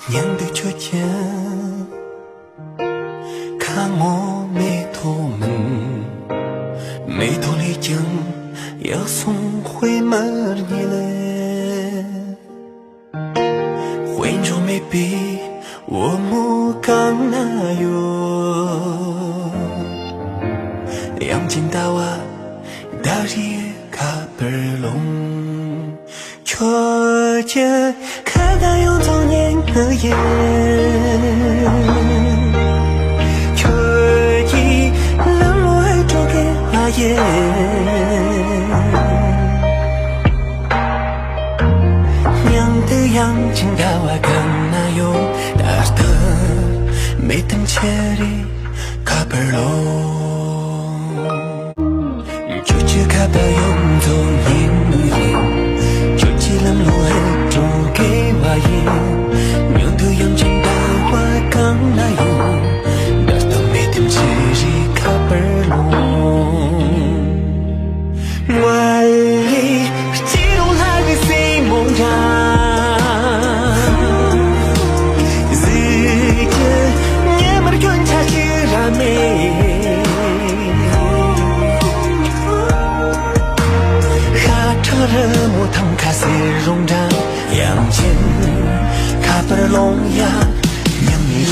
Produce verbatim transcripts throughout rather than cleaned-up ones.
སྙིང་འདོད་ཁྱོད་ཀྱི་ཁ་ངོ་མེ་ཏོག་མིན། མེ་ཏོག་ལས་ཀྱང་ཡག་སོང་དཔེ་མར་ཉིད་ལས། དཔེ་འཇོག་མེད་པའི་བུ་མོ་གང་ན་ཡོད། དབྱངས་ཅན་ཟླ་བ་ཟླ་རིའི་ཁ་པར་ལོང་། ཁྱོད་ཀྱི་ཁ་བརྡ་ཡོངས་རྫོགས་སྙན་ངག་ཡིན། ཁྱོད་ཀྱི་ལམ་ལ་འགྲོ་དགོས་པ་ཡིན། སྙིང་དུ་དབྱངས་ཅན་ཟླ་བ་གང་ན་ཡོད། ད་ལྟ་མེད་དམ་ཆེ་རེ་ཁ་པར་ལོ། ཁྱོད་ཀྱི་ཁ་བརྡ་ཡོངས་རྫོགས་སྙན་ངག་ཡིན། ཁྱོད་ཀྱི་ལམ་ལ་འགྲོ་དགོས་པ་ཡིན། སྙིང་དུ་དབྱངས་ཅན་ཟླ་བ་གང་ན་ཡོད། ད་ལྟ་མེད་དམ་ཆེ་རེ་ཁ་པར་ལོང་། ང་ལས་སྐྱིད་རུང་ལྷ་གི་སྲས་མོ་འདྲ། གཟི་བརྗིད་ཉི་མར་སྐྱོན་ཆ་ཅི་ར་མེད། ཤ་ཁྲག་རི་མོ་ཐང་ཁ་ཟེར་རུང་འདྲ། དབྱངས་ཅན་ཁ་པར་ལོང་ཡ། ཉམས་མི་ལ།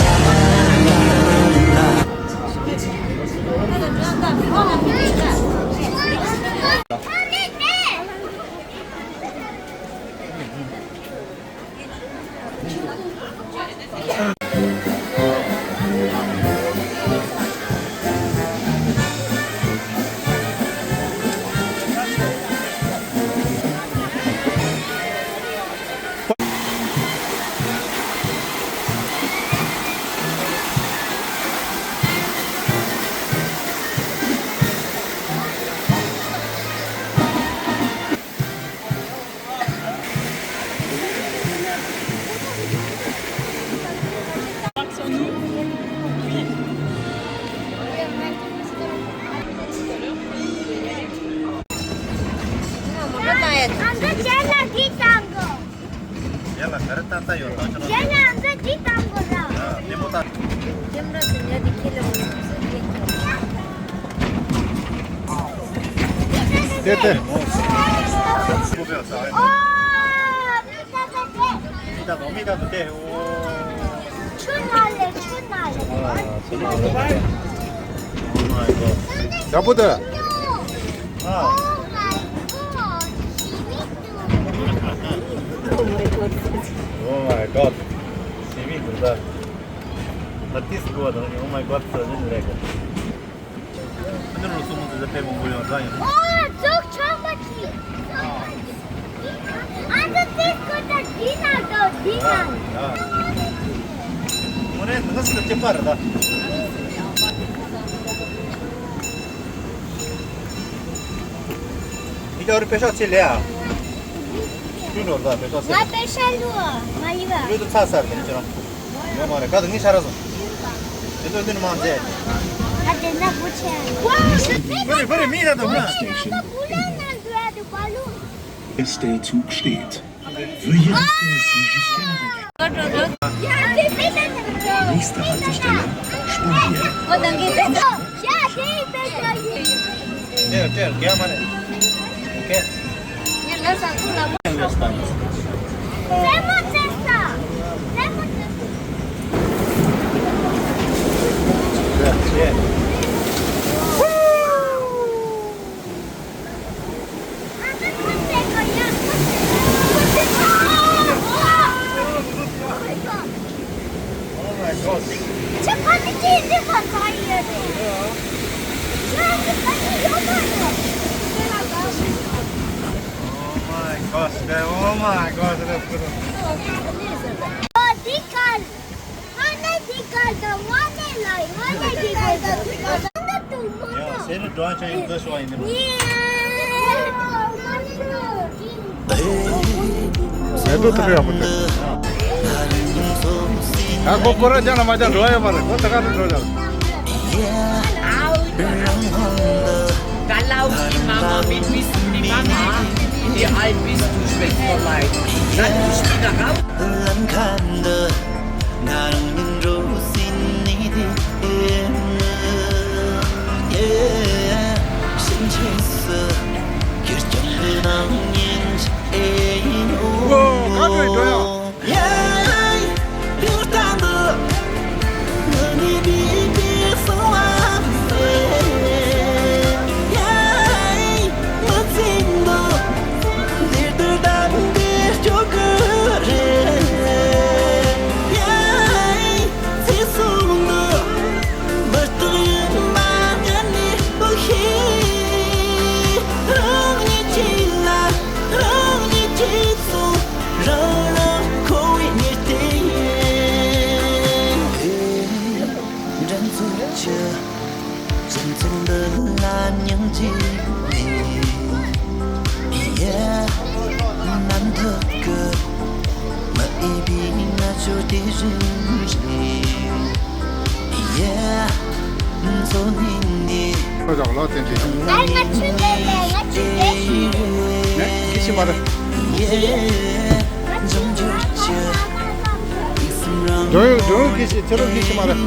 ཡ་ལ་ག་རེ་ཏག་ཏག་ཡོད་ལ་ཁྱོད་རང་། ཡ་ལ་འདི་བཏང་དགོས་ར། ཨ་ལྟད་མོ་ལྟ། ཀེམ་ར་དེ་ཉལ་དེ་ཁྱེད་ལ་མི་ཚུགས་ཟེར་གྱི། དེ་དེ། ཨོ། མི་ལྟ་དང་མི་ལྟ་དང་དེ། ཨོ། ཆུ་ན་ལེ་ཆུ་ན་ལེ། ཨ་ཆུ་ན་ལེ། ཡག་པོ་དེ། ཨ། Oh my God. Oh my God. ཞི་མི་འདུག་ད། ད་ཏིས་གོ་དང་Oh my God ཟེར་ནི་རེད་ག་ཨ་ནི་རུ་སོང་ཚེ་ཕེབས་མང་པོ་ཡོང་ས་ཡིན། ཨོ་ཙོག་ཆང་མ་ཆི། ཨ་ཙོག་ཏིས་གོ་ད་འདི་ན་དོ་འདི་ན། ཨོ་རེད་ད་སུ་ཅི་པར་ད། ཡིད་ཀྱང་རུ་པེ་ཤག་ཆེ་ལེ་ཨ། ཀུན་འགྲོ་ལ་པེ་ཤག་ཆེ། ང་པེ་ཤག་ལུ་མ་ཡི་བ། ལུས་དུ་ཚ་ཚར་དེ་ཁྱེད་རང་། ངོ་མ་རེད་ག་དུ་ངི་ཤ་ར་སོང་། དེ་ཚོ་དུ་ནི་མང་ཚེ། ད་དེ་ན་བུ་ཆེ། ཕུ་རེ་ཕུ་རེ་མི་ད་དུ་ན། ད་བུ་ལ་ན་འགྲོ་ཡ་དུ་བ་ལུ། Nächster Zug steht. Für Ihre Nächste Haltestelle Spalier. Oh my God. Oh my gosh, man. Oh my gosh, that's good. Yeah, say the drawing change this way in the ཟས་འགྲོ་ཐུབ་ཡག་པོ་འདུག་ཨ་ཁོ་ཁོ་ར་ཅང་ལ་མ་ཅང་འགྲོ་ཡོད་མ་རེད། ཁོ་ད་ག་རེ་འགྲོ་ཡག Galau di mama, mit bis di mama, di ai bis du schmeckt voll leid. Dann ich bin da raus. ཁོ་ཅག་ལོ་བསྟན་ཏེ། ཨ་ང་ཆུ་ལས་ལས་ང་ཆུ་ལས་ཤི་རེད། ངས་ཁྱི་ཤི་མ་རེད། ང་ཆུ་ལས་ང་ཆུ་ལས། འགྲོ་ཡོང་འགྲོ་ཡོང་ཁྱི་ཤི་ཚེ་རོགས་ཁྱི་ཤི་མ་རེད།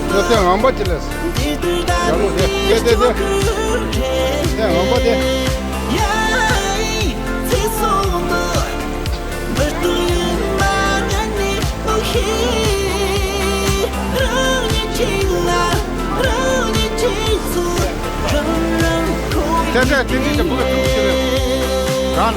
ད་ལྟའི་ངང་པ་ཅི་ལས། ཡར་ལོ་དེ་དེ་དེ་དེ། དེ་ངང་པ་དེ། དེ་དེ་དེ་དེ་དེ་བུ་ག་ཐུག་ཅི་རེད། གང་ལ།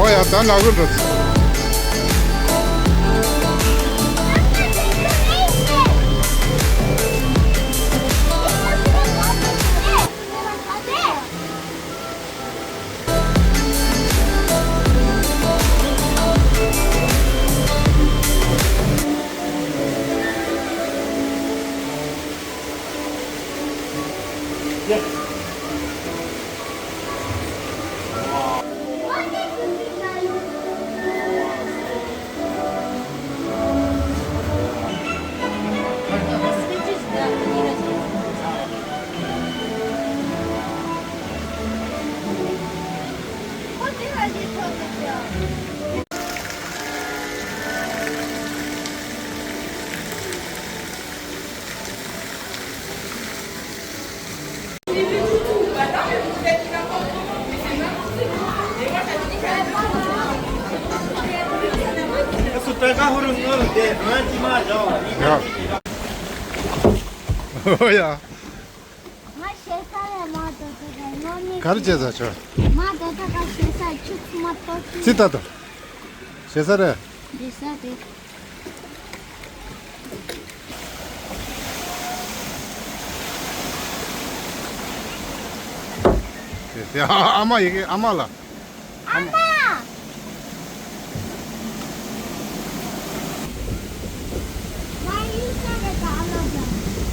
ཨོ་ཡ་ད་ནག་པོ་འགྲོ། ཡ། ཨོ་ཡ། ང་ཞེ་ས་རེད། མ་དོ་དོ་ག་ནོར་ནི། ག་རེ་བྱས་ས་ཆོ། མ་དོ་དོ་ག་ཞེ་ས་ཆུ་ཚུ་མ་ཏོ་ཆུ། ཅི་ལྟ་དོ། ཞེ་ས་རེད། ཞེ་ས་རེད། དེ་དེ་ཨ་མ་ཡི་གེ་ཨ་མ་ལ། ཨ་མ།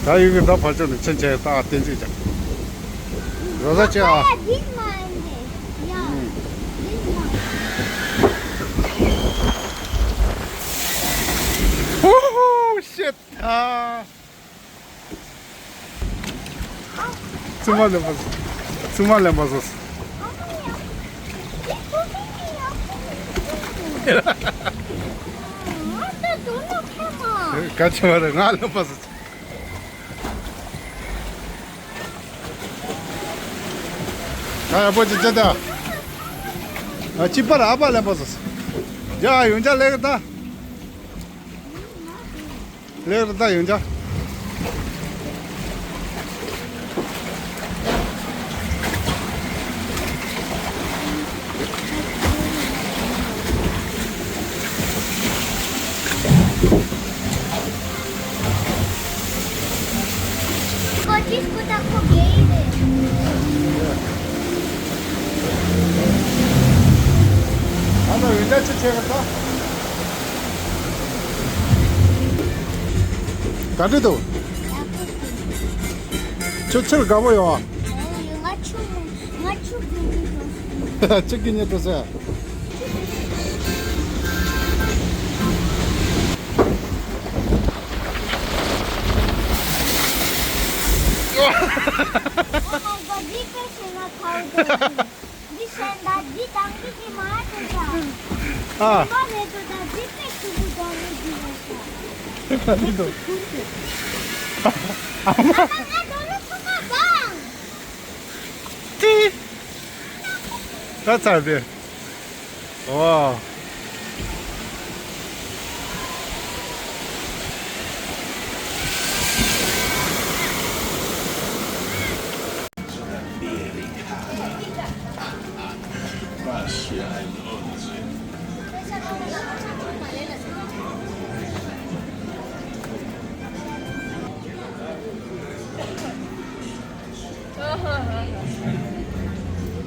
ད་ཡོད་གི་ད་ཕར་ཕྱོགས་ནས་ཕྱིན་ཆད་ད་བསྟན་རྩིས་ཀྱང་རོ་ས་ཆེ་ཨ། ཧོ་ཧོ་ཤེད་ཨ། ཚུར་མ་ལེན་པ། ཚུར་མ་ལེན་པ་བཟོ། ག་ཅི་མ་རེད། ང་ལེན་པ་བཟོ། ཨ་པོ་ཅི་ཅི་ད། ཨ་ཅི་པར་ཨ་པ་ལེན་པོ་སོ། ཡ་ཡོང་ཅག་ལེགས་ད། ལེགས་ད་ཡོང་ཅག་ག་འདྲ་འདུག་ཁྱོད་ཕྱིར་དགའ་པོ་ཡོང་ཨ། ང་ཆུ་ང་ཆུ་གི་ཉེ་དུ་ཟེར། Oh my god, this person not how to. This and that, this and this is my answer. ཨ། མ་རེད་དོ་ད་འདི་སྐད་ཆུ་བོ་དང་རེད་འདི་རེད་ཤག་འདི་འདུག་ཨ་མ། ཨ་མ་ང་འདོད་ལོ་ཐོག་མ་དང་། ཏི། ད་ཚར་ཏེ། ཨོ།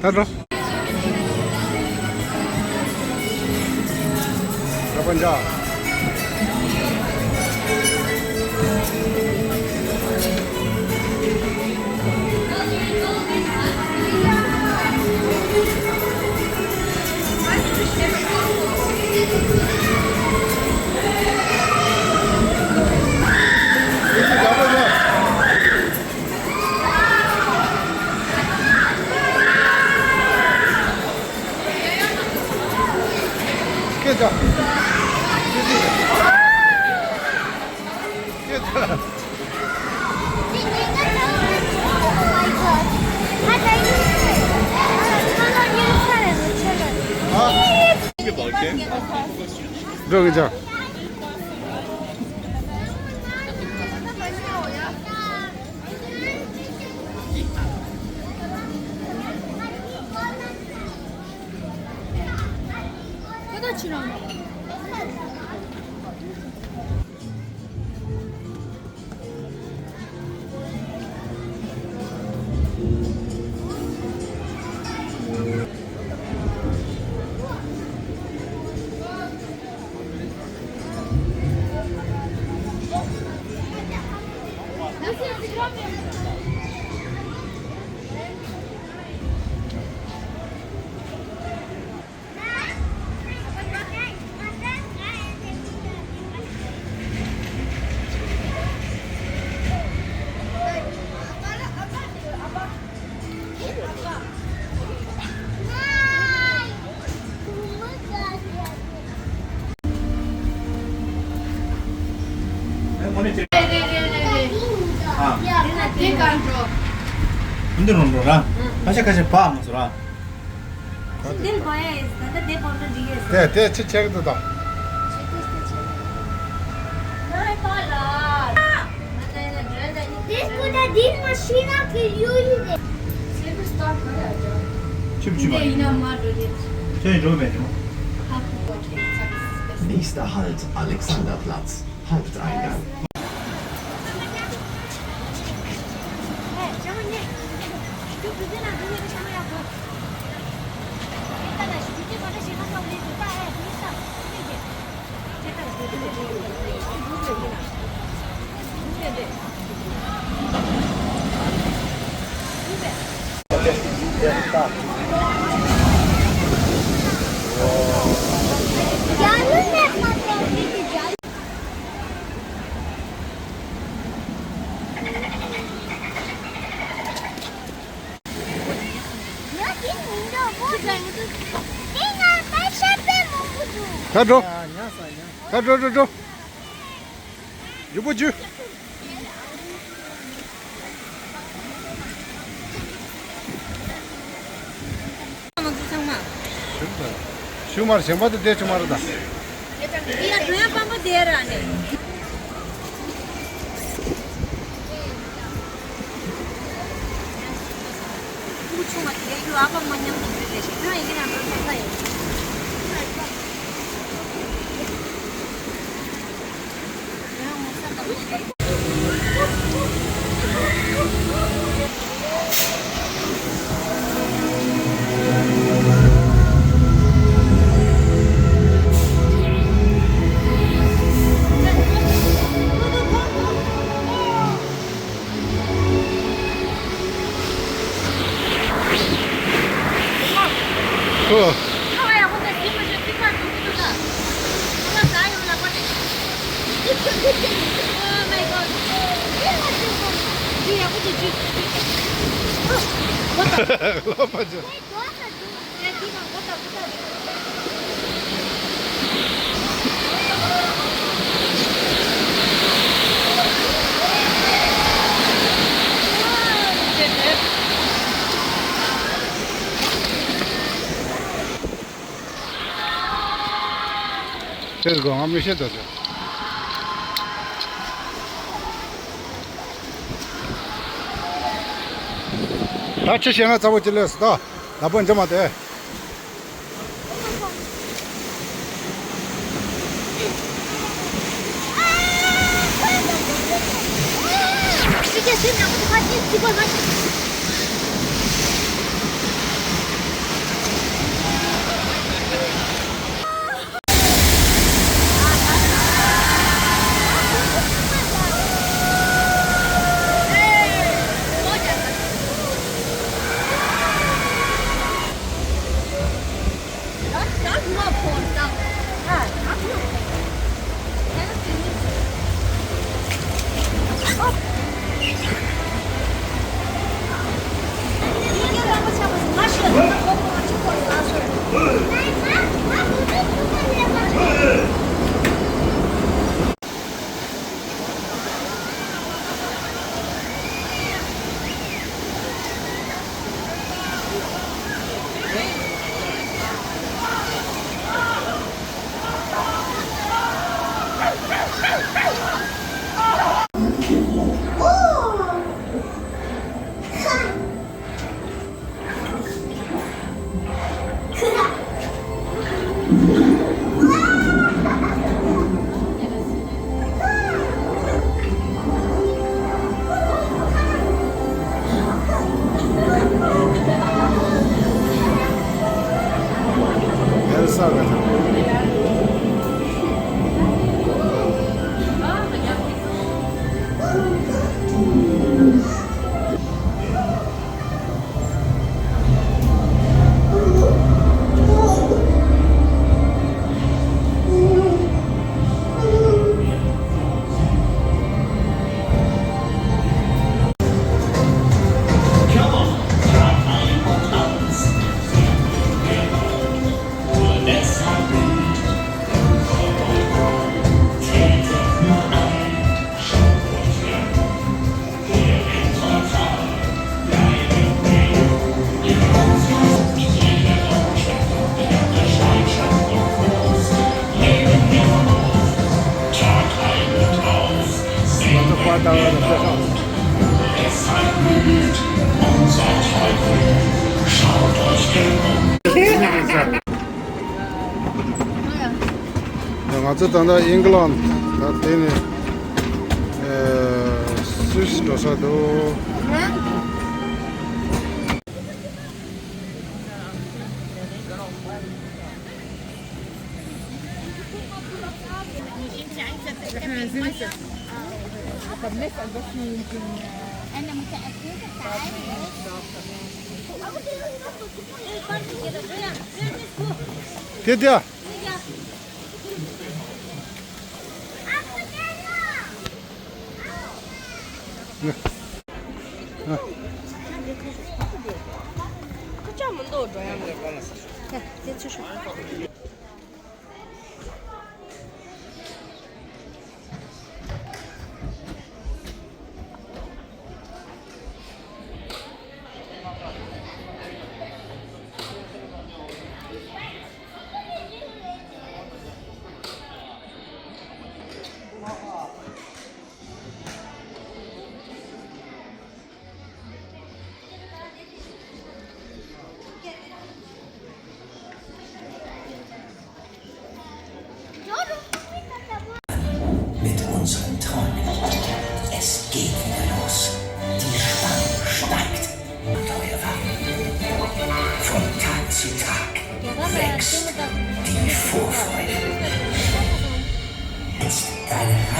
ད་འགྲོ། ད་པ་འཇག་འགྲོ་གི་ཅག་འདི་རུ་འགྲོ་ར། ཁ་ཤས་ཁ་ཤས་བག་མ་སོ་ར། འདིར་བག་ཡ་ཡིན། ད་ལྟ་དེ་བག་ན་འགྲིག་ཡོད་ཟེར། དེ་དེ་ཕྱི་ཆེག་ཏུ་ད། This could have been machine of the use. ཆིབ་ཆིབ། དེ་ཡིན་ན་མ་འགྲོ་ནས། ཁྱོད་འགྲོ་མེད་འགྲོ། Nächster Halt, Alexanderplatz, Haupteingang. ད་འགྲོ། ད་འགྲོ་འགྲོ་འགྲོ། ཡུ་པོ་ཇུ། ཆུ་དམར་ཞིང་པ་དེ་དེ་ཆུ་དམར་དང་། ཡ་གྲོང་ཡ་པམ་པ་དེ་ར་ནས། ཁུ་ཆུང་བ་དེ་རྒྱུ་ཨ་ཕ་མ་མཉམ་དུ་བུད་ལས་ཤིག་ཁྱོད་ཡིན་ན་འགྲོ་ཐུབ་ས་ཡིན། དེར་དགོངས་ང་མི་ཤེས་དོ་ཟེར། ད་ཁྱི་ཤེས་ན་ཚ་བོ་ཅི་ལས་སུ་ད་ལ་པོ་འཇོ་མ་དེ། ང་ཚོ་ད་ལྟ་ཨིང་གི་ལན་ད་དེ་ནས་སུད་སི་འགྲོ་ས་འདུག་དེ་དེ།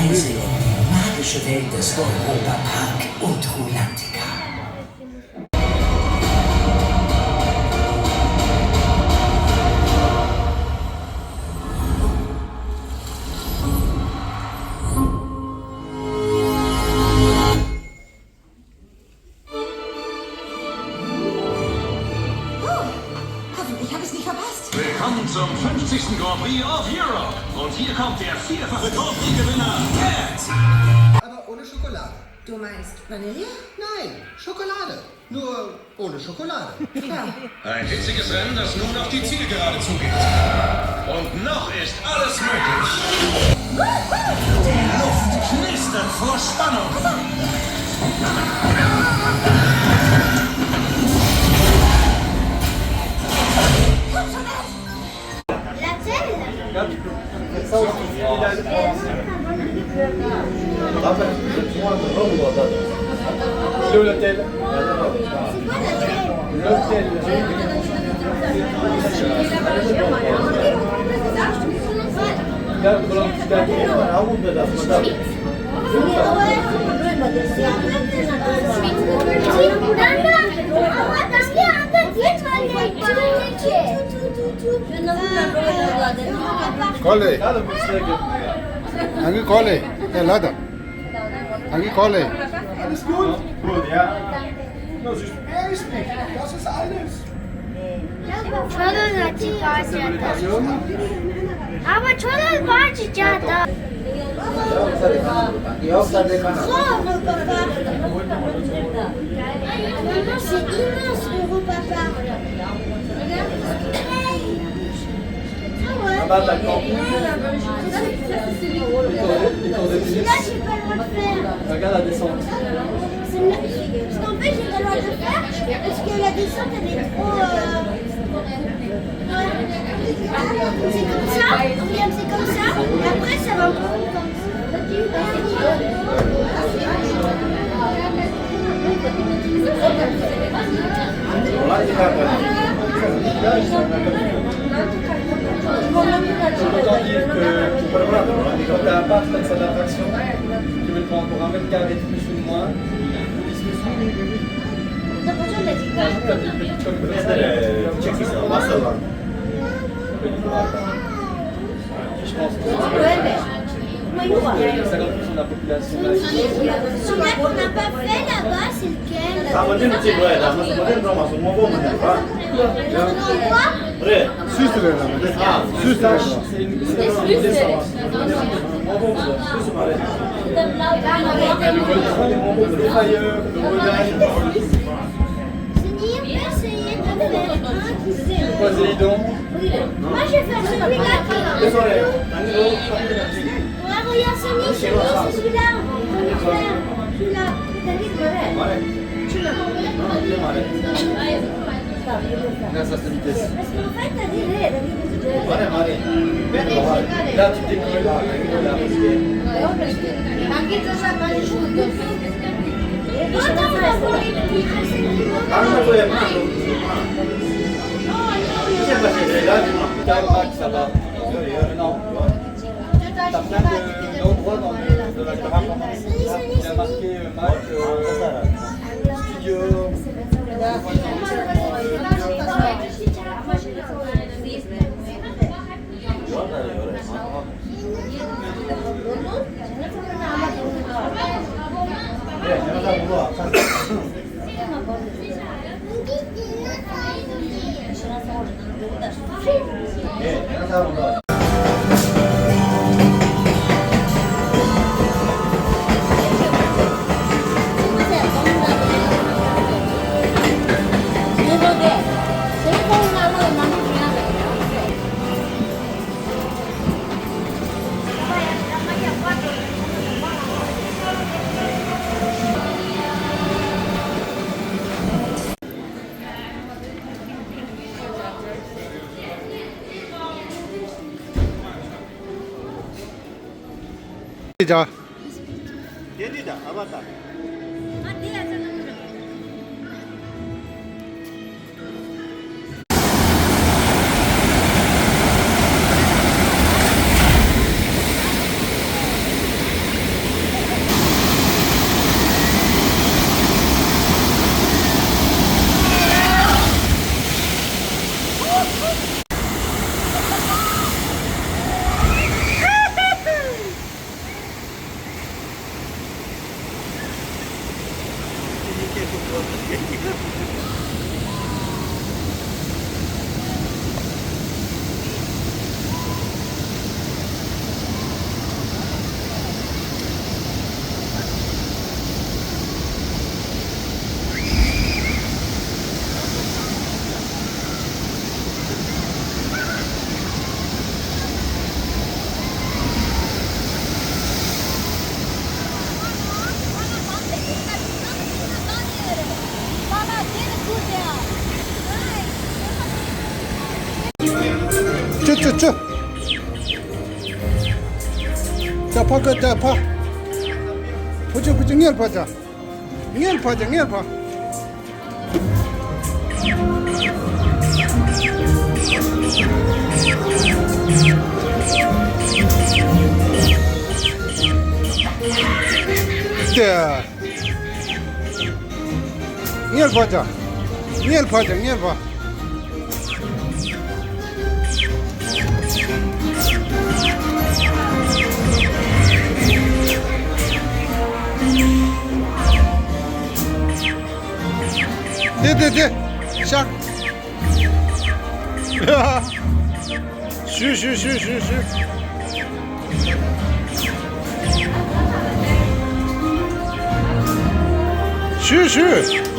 Einzige magische Welt des Europa Park und Rulantica. Oh, hoffentlich habe ich es nicht verpasst. Willkommen zum fünfzigsten Grand Prix of Europe. Und hier kommt der vierfache Grand Prix-Gewinner, Cat. Aber ohne Schokolade. Du meinst Vanille? Nein, Schokolade. Nur ohne Schokolade. Klar. Ein hitziges Rennen, das nun auf die Zielgerade zugeht. Und noch ist alles möglich. Die Luft knistert vor Spannung. L'hôtel. L'hôtel. Kole. Angi kole. Eh, lada. Angi kole. Alles gut? Gut, ja. Das ist echt nicht. Das ist alles. Schon hat sie Party. Aber schon hat Party, ja, da. Grand, papa. Vraiment, c'est immense, Europa Park. Regarde. Ah ouais. Là-bas, t'as le camping. Le tour de, le tour de tennis. Là, j'ai pas le droit de faire. Regarde la descente. C'est le-, parce qu'en fait, j'ai pas le droit de le faire, parce que la descente, elle est trop, euh, ouais. C'est comme ça, regarde, c'est comme ça, et après, ça va encore comme ça. Autant dire que tu peux pas avoir cette attraction, tu veux te prendre pour un mètre carré de plus ou de moins, ils disent que oui, oui, oui, oui. Je pense que cinquante pour cent de la population là. Celui qu'on n'a pas fait là-bas, c'est lequel ? Ah, moi, je ne sais pas, là, moi, je ne sais pas, moi, je ne sais pas. Suisse, là, là. Ah, Suisse, là. C'est une, c'est une descente. Le Fire, le Rodin. Poséidon. Moi, je vais faire celui-là qui est en dessous. Ouais, regarde, celui, celui, c'est celui-là. On peut le faire. Celui-là. T'as vu ? Celui-là. Là, ça, c'est vitesse. Parce qu'en fait, t'as dit, là, tu décolles, là, là. Tac, tac, ça va. Non. T'as plein de, d'endroits dans le, de la carte. Il a marqué, euh, Mac, euh, Studio. ཅོ་ཅོ། ཅ་ཕ་ཀ་ཅ་ཕ། ཕུ་ཅོ་ཕུ་ཅོ། ངེར་ཕ་ཅ། ངེར་ཕ་ཅ། ངེར་ཕ། དེ། ངེར་ཕ་ཅ། ངེར་ཕ་ཅ། ངེར་ཕ། དེ་དེ་དེ། ཤག་ཞུ་ཞུ་ཞུ་ཞུ་ཞུ། ཞུ་ཞུ།